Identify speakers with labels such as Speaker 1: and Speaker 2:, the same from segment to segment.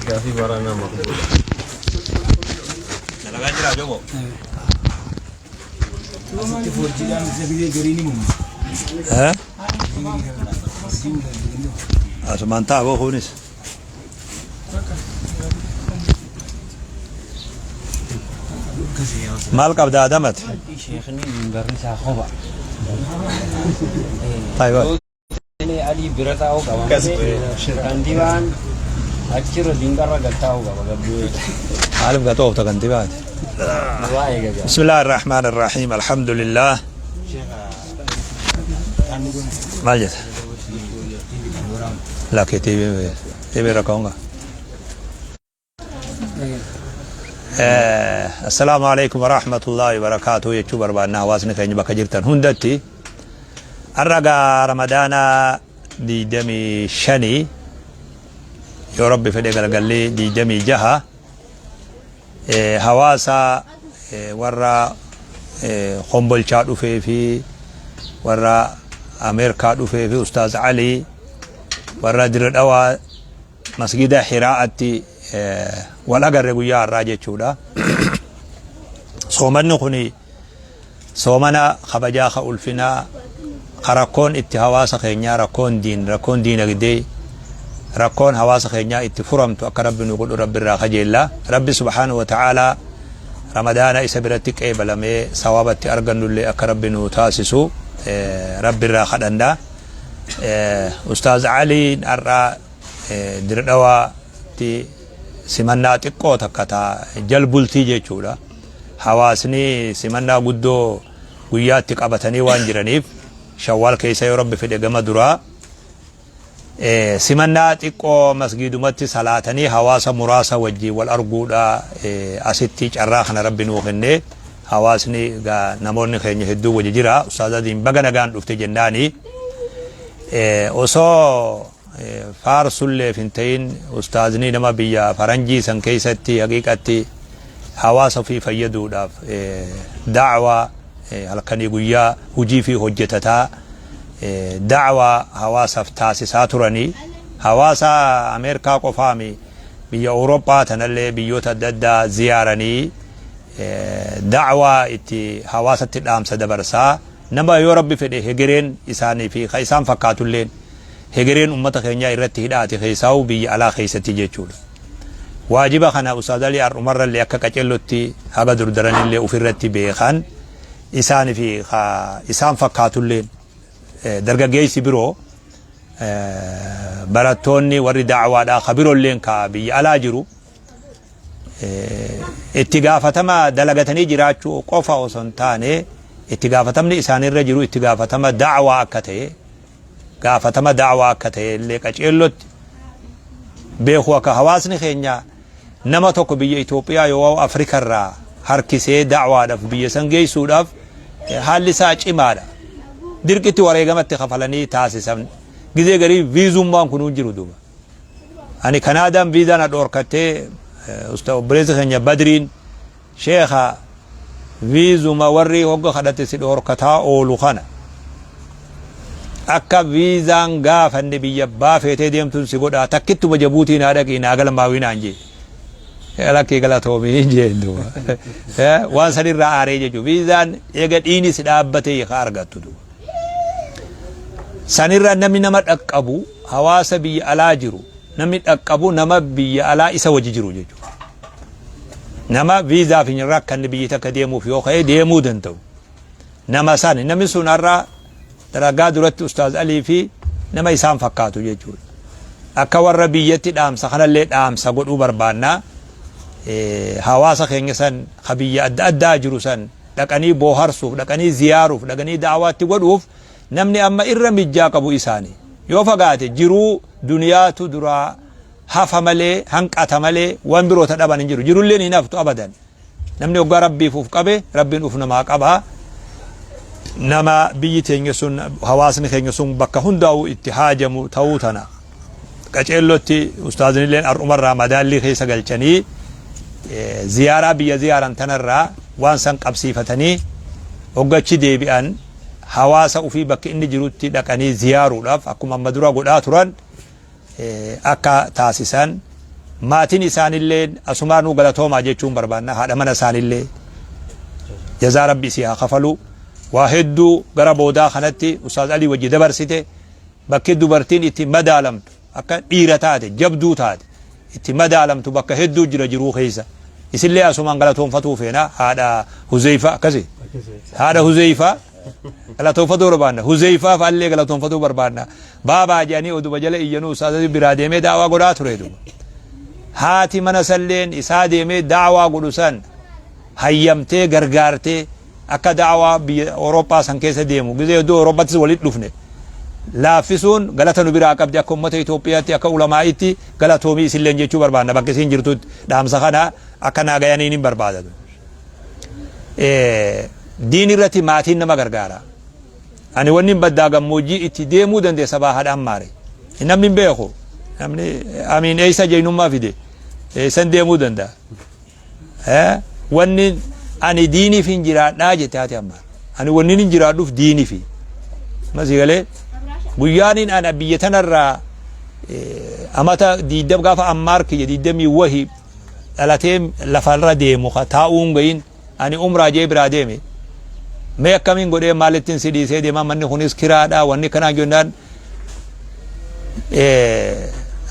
Speaker 1: Gaafii waraanaa maqbuula.
Speaker 2: Dalagaa jiraa jobo.
Speaker 3: Asitti foorjiidhaan isa biyya garii ni muumma.
Speaker 2: Eh? Asumaan ta'a boo kunis. Maal qabda Adamati?
Speaker 1: Sheekni minbarri isaa kopha.
Speaker 2: Taayiba.
Speaker 1: Inni adii bira taa'uu qaba malee kantiibaan achirra dinqarra gad taa'uu qaba gabbu'ee.
Speaker 2: Maaliif gatoo oofta kantiibaati?
Speaker 1: Waa eega.
Speaker 2: بسم الله الرحمن الرحيم الحمد لله. Maal jetta? Lakki TV TV rakkoon qaba. Assalaamu alaikum warahmatullahi wabarakaatuh jechuu barbaanna hawaasni keenya bakka jirtan hundatti. Har'a gaa Ramadaana 25, yoo Rabbi fedhe galgalli 26, hawaasa warra Kombolchaa dhufee fi warra Ameerikaa dhufee fi Ustaaz Alii warra Dirre Dhawaa masgida Hiraa'atti wal agarre guyyaa har'aa jechuudha. Soomanni kun soomana kabajaa, ka ulfinaa, ka rakkoon itti hawaasa keenyaa, rakkoon diin, rakkoon diinagdee, rakkoon hawaasa keenyaa itti furamtu akka Rabbi nu godhu Rabbi irraa kajeella. Rabbi subhaanahu wa ta'aalaa Ramadaana isa biratti qeebalamee sawaabatti argannullee akka Rabbi nu taasisu Rabbi irraa kadhanna. Ustaaz Aliin har'a Dirre Dhawaatti simannaa xiqqoo takka ta jalbultii jechuudha. Hawaasni simannaa guddoo guyyaatti qabatanii waan jiraniif, Shawwaal keessa yoo Rabbi fedhe gama duraa simannaa xiqqoo masgiidumatti salaatanii hawaasa muraasa wajjin wal arguudha. Asitti carraa kana Rabbi nuu kenne. Hawaasni namoonni keenya hedduu wajji jira. Ustaaz Adiin baga nagaan dhufte jennaani. Osoo faarsulleef hin ta'in, ustaazni nama biyya faranjii san keessatti haqiiqatti hawaasa ofii fayyaduudhaaf da'waa halkanii guyyaa hujii fi hojjetataa, da'waa hawaasaaf taasisaa turanii, hawaasa Ameerikaa qofaami, biyya Awurooppaa tanallee biyyoota adda addaa ziyaaranii da'waa itti hawaasatti dhaamsa dabarsaa nama yoo Rabbi fedhe hegereen isaanii fi ka isaan fakkaatulleen hegereen ummata keenyaa irratti hidhaati, keessaa'u biyya alaa keessatti jechuudha. Waajiba kana Ustaaz Alii har'umarrallee akka qacellotti haga durdaranillee ofirratti beekan, isaanii fi ka isaan fakkaatulleen, dargaggeessi biroo, barattoonni warri da'waadhaa ka biroolleen ka biyya alaa jiru itti gaafatama dalagatanii jiraachuu qofa osoo hin taane, itti gaafatamni isaanirra jiru itti gaafatama da'waa akka ta'e, gaafatama da'waa akka ta'e illee qaceellotti beeku. Akka hawaasni keenya nama tokko biyya Itoophiyaa yoo Afrika irraa harkisee da'waadhaaf biyya san geessuudhaaf haalli isaa cimaadha. Dirqitti wareegamatti kafalanii taasisan. Gizee garii viizummaan kun hin jiru duuba. Ani Kanaadaan viizaa na dhoorkattee, obboleessi keenya Badriin, "Sheekha, viizuma warri hogga kadhate si dhoorkataa oolu kana, akka viizaan gaafanne biyya abbaa feetee deemtuun si godhaa, takkittuma Jabuutii naa dhaqii naa galmaawii" naan jee. "Lakkii, galatoomii" hin jeen duuba. Waan sanirraa aaree jechuudha. Viizaan eega dhiini si dhaabbatee ka argattu duuba. Sanirra namni nama dhaqqabu, hawaasa biyya alaa jiru namni dhaqqabu, nama biyya alaa isa wajji jiru jechuudha. Nama viizaaf hin rakkanne, biyyi takka deemuuf yoo ka'e deemuu danda'u. Nama san, namni sun har'a dalagaa duratti Ustaaz Alii fi nama isaan fakkaatu jechuudha. Akka warra biyyatti dhaamsa kanallee dhaamsa godhuu barbaanna. Hawaasa keenya san ka biyya adda addaa jiru san dhaqanii booharsuuf, dhaqanii ziyaaruuf, dhaqanii da'awaatti godhuuf namni amma irra mijjaa qabu isaani. Yoo fagaate jiruu duniyaatu duraa hafa malee, hanqata malee, waan biroo ta dhaban hin jiru. Jirulleen hin haftu abadan. Namni hoggaa Rabbiif uf qabe, Rabbiin uf namaa qaba. Nama biyyi teenya sun, hawaasni keenya sun bakka hundaa'u itti haajamu ta'uu tana qaceellotti ustaaznilleen har'umarraa madaallii keessa galchanii, ziyaaraa biyya ziyaaran tanarraa waan san qabsiifatanii hoggachi deebi'an. hawaasa ufii bakka inni jirutti dhaqanii ziyaaruudhaaf akkuma amma dura godhaa turan akka taasisan maatiin isaanillee asumaanuu galatoomaa jechuun barbaanna. Haadha mana isaanillee jazaa Rabbi isii haa kafalu. Waa hedduu gara boodaa kanatti Ustaaz Alii wajji dabarsite. Bakki dubartiin itti madaalamtu, akka dhiira taate, jabduu taate itti madaalamtu bakka hedduu jira jiruu keessa. Isillee asumaan galatoonfatuu feena. Haadha Huzeyfa akkasi, haadha Huzeyfa galatoonfatuu barbaanna. Huzeyfaa fa'allee galatoonfatuu barbaanna. Baabaa jedhanii oduma jala iyyanuu Ustaaz Alii biraa deemee daawaa godhaa ture duuba. Haati mana salleen isaa deemee daawaa godhu san hayyamtee gargaartee akka da'awaa biyya Awurooppaa san keessa deemu, gizee hedduu Awurooppaattis walitti dhufne, laaffisuun galata nu biraa qabdi. Akka ummata Itoophiyaatti, akka ulamaa'itti galatoomii isilleen jechuu barbaanna. Bakka isiin jirtutti dhaamsa kana akka naa gayaniin hin barbaada. Diin irratti maatiin nama gargaara. Ani wanni baddaa gammoojjii itti deemuu danda'e sabaa haadha Ammaare. Namni hin beeku. Namni amiin eessa jeenyummaa fide eessan deemuu danda'a? Wanni ani diiniif hin jiraadhaa jette haati Ammaar. Ani wanni hin jiraadhuuf diinifi. Masii galee guyyaaniin ana biyya tanarraa amata diidam gaafa Ammaar kiyya diidamii wahi dhalatee lafarra deemu ka taa'uun gahin ani umraa jee biraa deeme. Mee akkamiin godhee maalittiin si dhiisee deemaa, manni kunis kiraadha, wanni kanaa jennaan,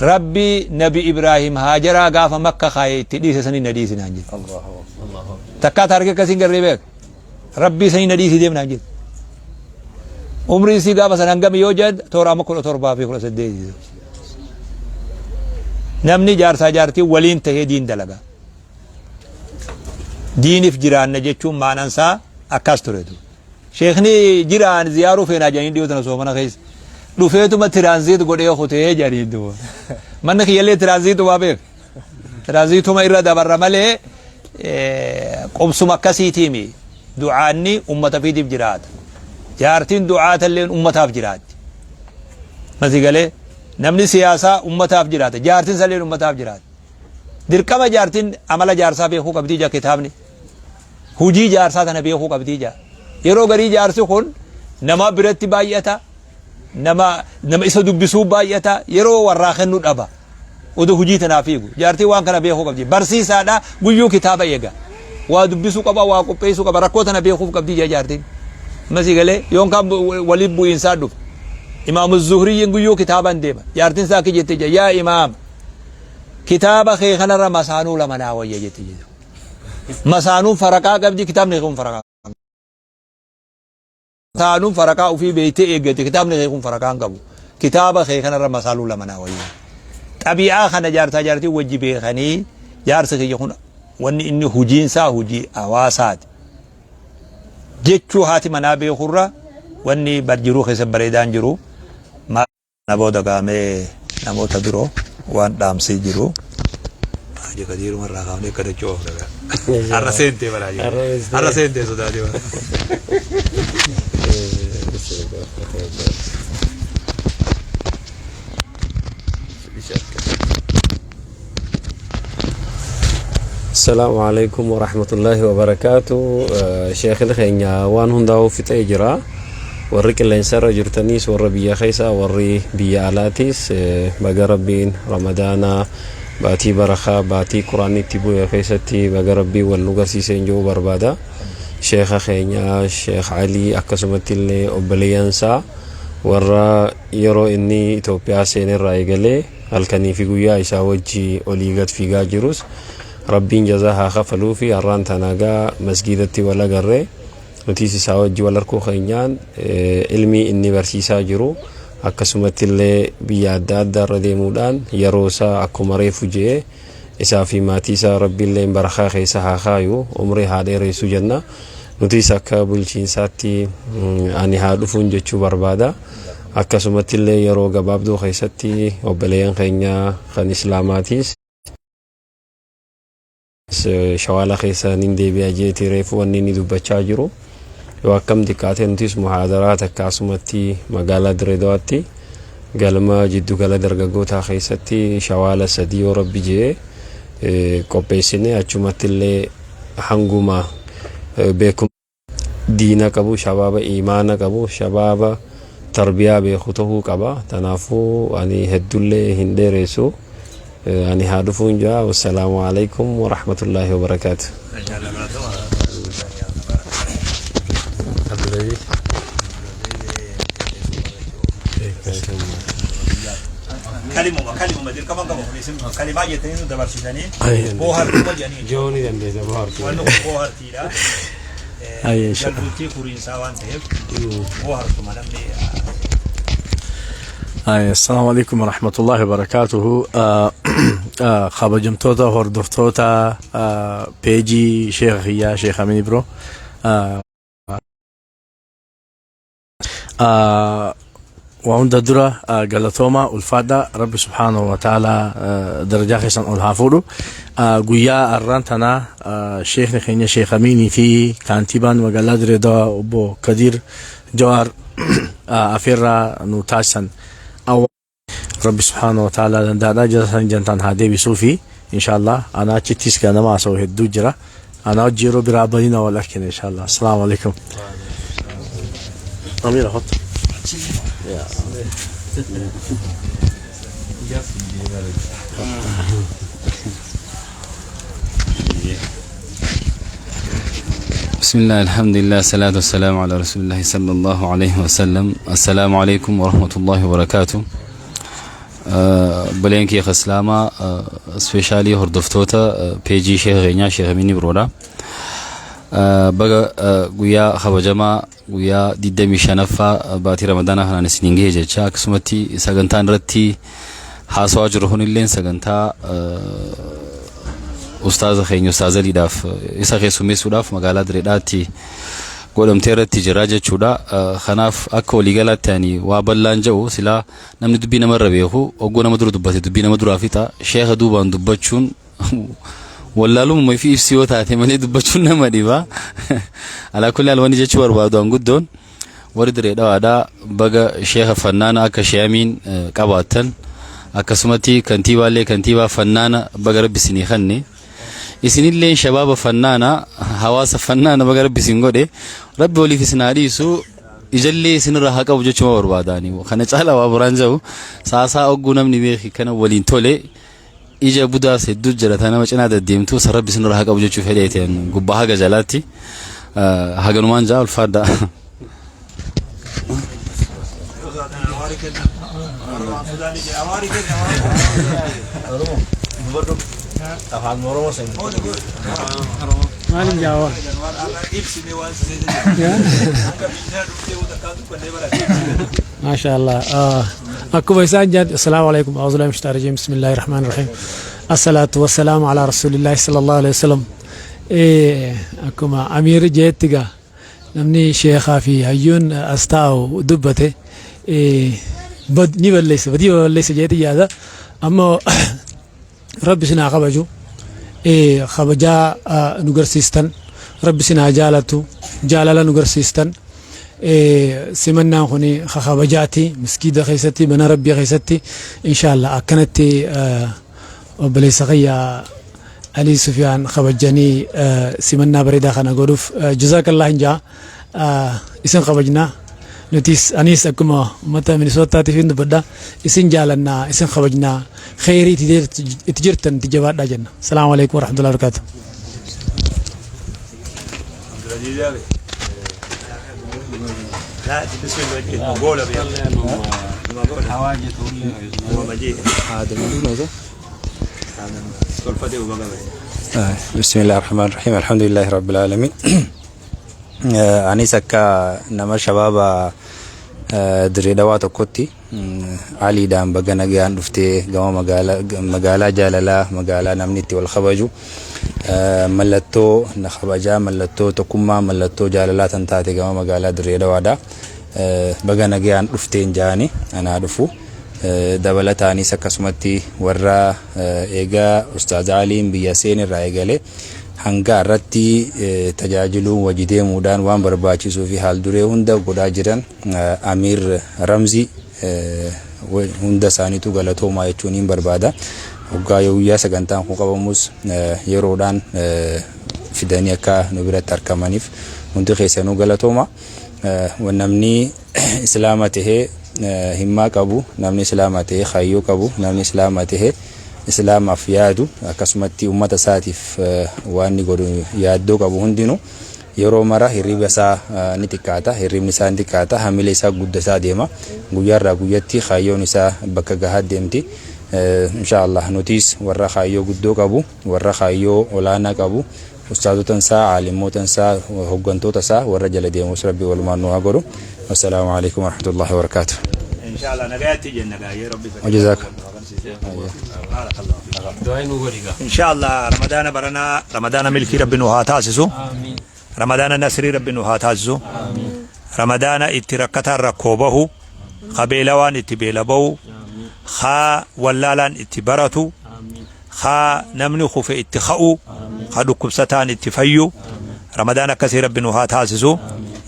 Speaker 2: Rabbi Nabi Ibraahim Haajaraa gaafa Makka kaaye itti dhiise sanii na dhiisi naan jedhe. Takkaa taarikii akkasiin garree beeka. Rabbii sanii na dhiisi deem naan jedhe. Umrii isii gaafa san hangami yoo jedhan, toora amma 17 fi 18. Namni jaarsaa jaartii waliin tahee diin dalaga. Diinif jiraanna jechuun maanansaa akkas turetu. Sheekni jiraan ziyaaruu feenaa jedhanii dhiyoo tana soomana keessa. Dhufeetuma transit godhee kutee jedhanii duuba. Manni kiyyallee tiraanziitumaa beeka. Tiraanziituma irra dabarra malee qubsuma akkasiitiimi. Du'aanni ummata fiitiif jiraata. Jaartiin du'aatalleen ummataaf jiraatti. Masi galee namni siyaasaa ummataaf jiraata. Jaartiin salleen ummataaf jiraata. Dirqama jaartiin amala jaarsaa beekuu qabdii jaa kitaabni. Hujii jaarsaa tana beekuu qabdii jaa. Yeroo garii jaarsi kun nama biratti baay'ata, nama isa dubbisuu baay'ata, yeroo warraa kennu dhaba. Oduu hujii tanaa fiigu. Jaartiin waan kana beekuu qabdi. Barsiisaadha, guyyuu kitaaba eega. Waa dubbisuu qaba, waa qopheessuu qaba, rakkoo tana beekuuf qabdii jaa jaartiin. Masii galee yoon kaan waliin bu'iinsaa dhufa. Imaamu Zuhriyyiin guyyuu kitaabaan deema. Jaartiin isaa akka jette jaa, yaa imaam, kitaaba kee kanarra masaanuu lama naa wayya jette jedhu. Masaanuun faraqaa qabdi, kitaabni kee kun faraqaa. Masaanuun faraqaa ofii beektee eeggate, kitaabni kee kun faraqaa hin qabu. Kitaaba kee kanarra masaaluu lama naa wayya. Xabi'aa kana jaarsaa jaartii wajji beekanii, jaarsi kiyya kun wanni inni hojiinsaa hojii hawaasaati jechuu haati manaa beekurra wanni barjiruu keessa bareedaan jiru. Kana booda gaamee namoota biroo waan dhaamsii jiru. Haji Kadiiruma irraa kaafnee akka dachoo of dhagaa. Har'a seentee balaa jiru. Har'a seentee sodaatee bara.
Speaker 1: Assalaamu alaikum warahmatullaahi wabarakaatu. Sheekhni keenya waan hundaa'uu fixee jira. Warri qilleensarra jirtaniis, warra biyya keessaa, warri biyya alaatis, baga Rabbiin Ramadaana baatii barakaa, baatii Quraanni itti bu'e keessatti baga Rabbiin wal nu garsiiseen jiru barbaada. Sheekha keenya Sheekh Alii akkasumatti illee obboleeyyansaa warra yeroo inni Itoophiyaa seenerraa eegalee halkanii fi guyyaa isaa wajji olii gad fiigaa jirus Rabbiin jazaa haa kafaluufi. Har'aan tana gaa masgiidatti wal agarre. Nutis isaa wajji wal arkuu keenyaan ilmii inni barsiisaa jiru, akkasumatti illee biyya adda addaa irra deemuudhaan yeroo isaa akkuma reefu je'e, isaa fi maatii isaa Rabbiilleen barakaa keessa haa kaayu, umrii haa dheeressu jenna. Nutis akka bulchiinsaatti ani haa dhufuun jechuu barbaada. Akkasumatti illee yeroo gabaabduu keessatti obboleeyyan keenya kan islaamaatiis Shawaala keessa nin deebi'a jeeti reefu wanni inni dubbachaa jiru. Yoo akkam xiqqaate nutis muhaadaraa takka asumatti magaalaa Direedawaatti galma jiddugala dargaggootaa keessatti Shawaala 3 yoo Rabbi je'e qopheessine, achumatti illee hanguma beekum. Diina qabu, shabaaba iimaana qabu, shabaaba tarbiyaa beeku tahuu qaba. Tanaafuu ani heddullee hin dheeressu. Ani haa dhufuun jaa. Wassalaamu alaikum warahmatullaahi wabarakaatu.
Speaker 2: Kalimuma kalimuma dirqama qabu kun isin kalimaa jettanii nu dabarsitanii boohartuma jedhanii.
Speaker 1: Jooni dandeessa bohaartuu.
Speaker 2: Wanni kun boohartiidha.
Speaker 4: Ayyee, inshallah.
Speaker 2: Jalbultii kuriinsaa waan ta'eef boohartuma namni.
Speaker 4: Assalamu alaikum warahmatullahi wabarakatuhu. Kabajamtoota hordoftoota peejii Sheekha kiyyaa Sheekh Amin Ibro. Waa hunda dura galatooma, ulfaadha. Rabbi subhaanahu wa ta'ala darajaa keessan ol haa fuudhu. Guyyaa har'aan tanaa sheekni keenya Sheekh Aminii fi kaantibaan magaalaa Dirree Dawaa obbo Kadiir Jawaar afeerraa nu taasisan. Rabbi subhaanahu wa ta'ala danda'aadha jala san jantaan haa deebisuu fi inshallah anaa achittis ganama haasa'u hedduu jira. Anaa hojii yeroo biraa balina wal arkina inshallah. Assalaamu alaikum. Amira hot.
Speaker 5: بسم الله، الحمد لله، الصلاة والسلام على رسول الله صلى الله عليه وسلم. السلام عليكم ورحمة الله وبركاته. Obboleen kiyya islaamaa, especially hordoftoota peejii sheekha keenyaa Sheekh Amin Ibroodha. Baga guyyaa kabajamaa guyyaa 25ffaa baatii Ramadaanaa kanaan isiniin gahe jecha, akkasumatti sagantaan irratti haasawaa jiru kunilleen sagantaa ustaaza keenya ustaaza Aliidhaaf isa keessummeessuudhaaf magaalaa Direedhaatti godhamtee irratti jira jechuudha. Kanaaf akka waliigalaatti ani waa bal'aan jedhu, silaa namni dubbii namarra beeku oggoo nama dura dubbate dubbii nama duraa fixa. Sheeka duubaan dubbachuun wallaalummaa fi ibsi yoo taate malee dubbachuun nama dhiba. Alaa kulli haal, wanni jechuu barbaadu guddoon warri Diree Dhawaadhaa baga sheeka fannaana akka sheeyamiin qabaattan, akkasumatti kantiibaallee kantiibaa fannaana baga rabbi isinii kanne, isinillee shabaaba fannaana, hawaasa fannaana baga rabbi isin godhe. Rabbi waliif isin haa dhiisu, ijallee isinirraa haa qabu jechuma barbaadaani. Kana caalaa waa biraan jiru saasaa ogguu namni beeki kana waliin tole ija budaas hedduu jira ta nama cinaa deddeemtu san rabbi isinirraa haa qabu jechuu fedheeteen gubbaa haga jalaatti haganumaan jaa, ulfaadha.
Speaker 4: Afaan Oromoo san.
Speaker 6: Maalin jaawaa?
Speaker 2: Ibsine waan si keessa jiru. Akka biyyaa dhuftee takkaa dubbannee barate.
Speaker 6: ما شاء الله. Akkuma isaan jedhan, السلام عليكم، أعوذ بالله من الشيطان الرجيم، بسم الله الرحمن الرحيم، الصلاة والسلام على رسول الله صلى الله عليه وسلم. Akkuma Amiir jeetti gaa namni sheekaa fi hayyuun as taa'u dubbate ni balleessa, badii balleessa jeeti yaada. Ammoo rabbi isin haa kabaju, kabajaa nu garsiistan, rabbi isin haa jaalatu, jaalala nu garsiistan. Simannaan kun kabajaati miskiida keessatti, mana rabbii keessatti. Inshallah akkanatti obboleessa kiyya Alii Sufiyaan kabajanii simannaa bareedaa kana godhuuf jazakallah hin jaa. Isin kabajnaa nutis, anis akkuma uummata Minisootaatiif hin dubbadha, isin jaalannaa, isin kabajnaa, kheyrii itti jirtan itti jabaadhaa jenna. Salaamu alaikum warahmatullahi wabarakatuh.
Speaker 2: Abdulaziz abi. لا بسم الله قول أبي.
Speaker 7: بسم الله الرحمن الرحيم، الحمد لله رب العالمين. Anis akka nama shabaaba Dirree Dhawaa tokkotti Aliidhaan baga nagaan dhuftee gama magaalaa jaalalaa, magaalaa namni itti wal kabaju, mallattoo na kabajaa, mallattoo tokkummaa, mallattoo jaalalaa tan taate gama magaalaa Dirree Dhawaadha. Baga nagaan dhufteen jaani, anaa dhufu. Dabalataanis akkasumatti warra eegaa Ustaaz Aliin biyya seenirraa eegalee hanga irratti tajaajiluun wajji deemuudhaan waan barbaachisuu fi haal duree hunda godhaa jiran, Amiir Ramzii, hunda isaaniitu galatoomaa jechuun hin barbaada. Waggaa yoo guyyaa sagantaan kun qabamus yeroodhaan fidanii akka nu biratti argamaniif Hundi keessanuu galatooma. Namni Islaama tahee himmaa qabu, namni Islaama tahee kaayyoo qabu, namni Islaama tahee Islaamaaf yaadu, akkasumatti ummata isaatiif waan inni godhu yaaddoo qabu hundinuu yeroo mara hirriba isaa ni xiqqaata, hirribni isaa ni xiqqaata, hamilee isaa guddataa deema. Guyyaarraa guyyatti kaayyoon isaa bakka gahaa deemti. Insha Allah nutis warra kaayyoo guddoo qabu, warra kaayyoo olaanaa qabu, ustaazota isaa, aalimoota isaa, hooggantoota isaa warra jala deemus Rabbi walumaan nu haa godhu. Wassalaamu alaikum warahmatullahi wabarakaatuh.
Speaker 2: Inshallah nagayaatti jenna gaayee Rabbi.
Speaker 7: Wajazaak.
Speaker 2: Inshallah Ramadaana baranaa Ramadaana milkii Rabbi nu haa taasisu. Ramadaana nasrii Rabbi nu haa taasisu. Ramadaana itti rakkataan rakkoo bahu, ka beelawaan itti beela bahu, ka wallaalaan itti baratu, ka namni kufe itti ka'u, ka dhukkubsataan itti fayyu. Ramadaan akkasii Rabbi nu haa taasisu.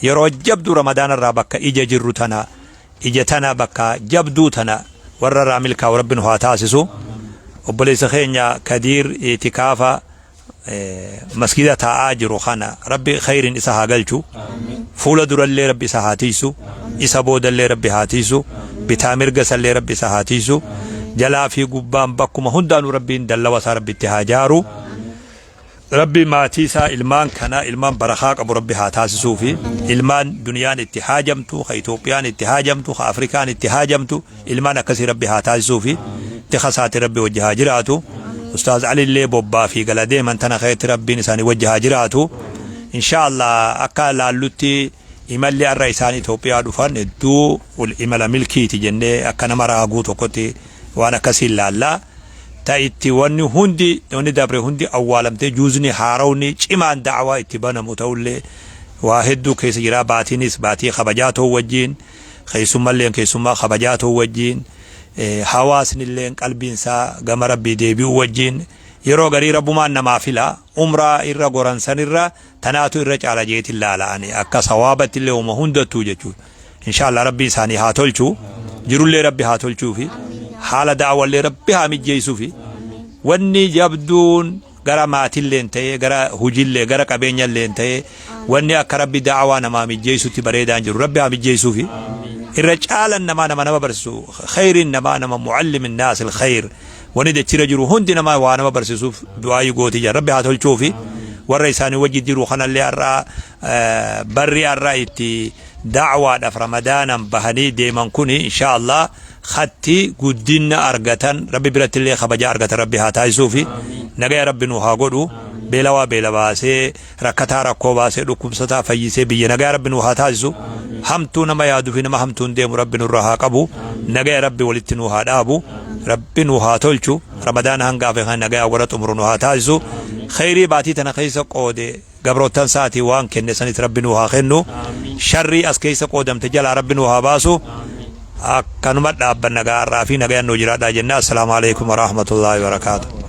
Speaker 2: Yeroo jabduu Ramadaana irraa bakka ija jirru tana, ija tana bakka jabduu tana warra irraa milkaa'u Rabbi nu haa taasisu. Obboleessa keenya Kadiir itikaafa masgida taa'aa jiru kana Rabbi khayrin isa haa galchu. Fuula durallee Rabbi isa haa tiisu. Isa boodallee Rabbi haa tiisu. Bitaa mirga isallee Rabbi isa haa tiisu. Jalaa fi gubbaan bakkuma hundaanuu Rabbiin dallawa isaa Rabbi itti haa jaaru. Rabbi maatii isaa ilmaan kana ilmaan barakaa qabu Rabbi haa taasisuu fi ilmaan duniyaan itti haajamtu, ka Itoophiyaan itti haajamtu, ka Afrikaan itti haajamtu, ilmaan akkasii Rabbi haa taasisuu fi tika isaati Rabbi wajji haa jiraatu. Ustaaz Ali illee bobbaa fi gala deeman tana keessatti Rabbiin isaanii wajji haa jiraatu. Insha Allah akka laallutti imalli har'a isaan Itoophiyaa dhufan hedduu imala milkiiti jennee akka nama raaguu tokkotti waan akkasiin laallaa. Ta itti wanni hundi, wanni dabre hundi awwaalamtee juuzni haarawni cimaan da'awaa itti banamu ta'ullee waa hedduu keessa jira. Baatiinis baatii kabajaa ta'uu wajjin, keessummalleen keessummaa kabajaa ta'uu wajjin, hawaasnilleen qalbiin isaa gama Rabbii deebi'uu wajjin, yeroo garii Rabbumaan namaa fila. Umraa irra goran sanirra tanaatu irra caala jeetiin laala ani akka sawaabatti illee uma hundattuu jechuudha. Inshallah Rabbi isaanii haa tolchu, jirullee Rabbi haa tolchuufi, haala da'awallee Rabbi haa mijjeessuufi. Wanni jabduun gara maatilleen ta'ee, gara hujillee, gara qabeenyalleen ta'ee, wanni akka Rabbi da'awaa namaa mijjeessutti bareedaan jiru Rabbi haa mijjeessuufi. Irra caalan namaa nama nama barsiisu, khayriin namaa nama muallimin naas alkhayr. Wanni dachira jiru hundi nama waa nama barsiisuuf du'aayii gooti jira. Rabbi haa tolchuufi. Warra isaanii wajji jiru kanallee har'a barri har'a itti da'waadhaaf Ramadaanan bahanii deeman kuni insha Allah hatti guddinna argatan, Rabbi biratti illee kabajaa argatan Rabbi haa taasisuufi. Nagaya Rabbi nu haa godhu. Beelawaa beela baasee, rakkataa rakkoo baasee, dhukkubsataa fayyisee, biyya nagaya Rabbi nu haa taasisu. Hamtuu nama yaaduu fi nama hamtuun deemu Rabbi nurra haa qabu. Nagaya Rabbi walitti nu haa dhaabu. Rabbi nu haa tolchu. Ramadaana hanga hafe kan nagaya warra xumuru nu haa taasisu. Khayrii baatii tana keessa qoode gabroottan isaatii waan kenne sanis Rabbi nu haa kennu. Sharrii as keessa qoodamte jalaa Rabbi nu haa baasu. Akkanuma dhaabbanna gaarraa fi nagayaan nu jiraadhaa jenna. Assalaamu alaikum warahmatullahi wabarakaatuh.